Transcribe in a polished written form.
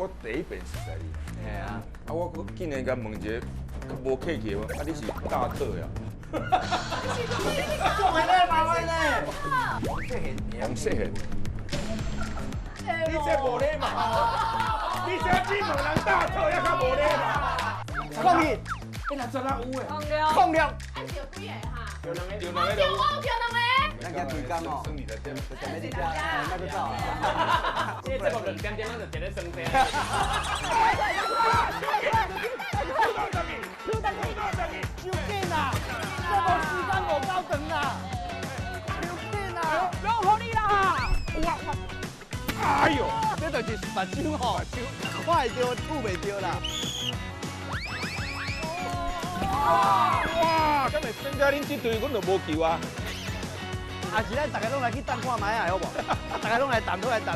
我第一遍熟似你。嘿啊。啊，我閣竟然共問一个較無客氣的，啊，你是大特呀？做禮貌的咧。黃世賢。你這無禮貌！你這只問人大特，猶較無禮貌。空一，欸，那真啊有的。空了。啊，著幾个哈？著兩个，著我著我有著兩个。咱遮規工哦，算你來點。就踮咧這，莫閣走啊。這個節目兩點鐘，咱就佇咧耍聲。傷緊啦，這無時間無夠長啦，傷緊啦，攏予你啦！哇！哎呦，這就是目睭吼，看會著吐袂著啦。哇！敢會增加恁這隊，阮就無球啊！啊是咱逐个攏來去等看覓啊，好無？逐个攏來等，攏來等。